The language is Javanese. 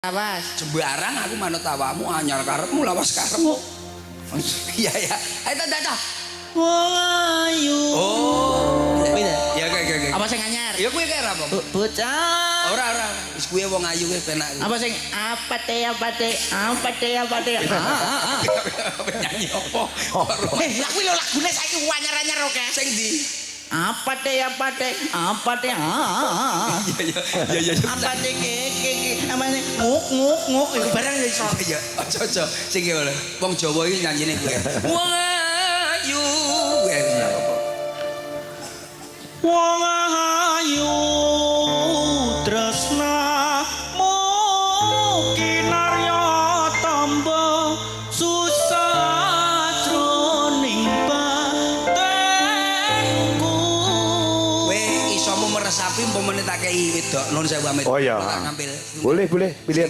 Lawas. Sembarang aku manut awakmu, anyar karepmu, lawas karepmu. Iya ya. Ayo ta ta. Wong ayu. Oh. Kuwi ta? Ya oke. Apa sing anyar? Ya kuwi kae ra apa? Bocah. Ora ora. Wis kuwi wong ayu kuwi penak. Apa sing apa te apa te apa te apa te. Ah, ah, ah. Nyanyi apa? Eh, lah kuwi lho lagune saiki anyar-anyar oke. Sing ndi? Apa te apa te apa te ah, ah, ah. Iya iya iya iya. Apa te ke ke ke apa te nguk nguk nguk iku barang ya iso. Iya, aja aja sing ki lho. Wong Jawa iki nyanyine kuwi. Wong ayu. Kuwi apa? Wong ayu tresnamu kinarya tamba susah jroning batinku. Kowe isomu meresapi umpamane tak kei wedok, nun sewu amit. Oh iya. Tak ngambil. Boleh, boleh. Pilihan.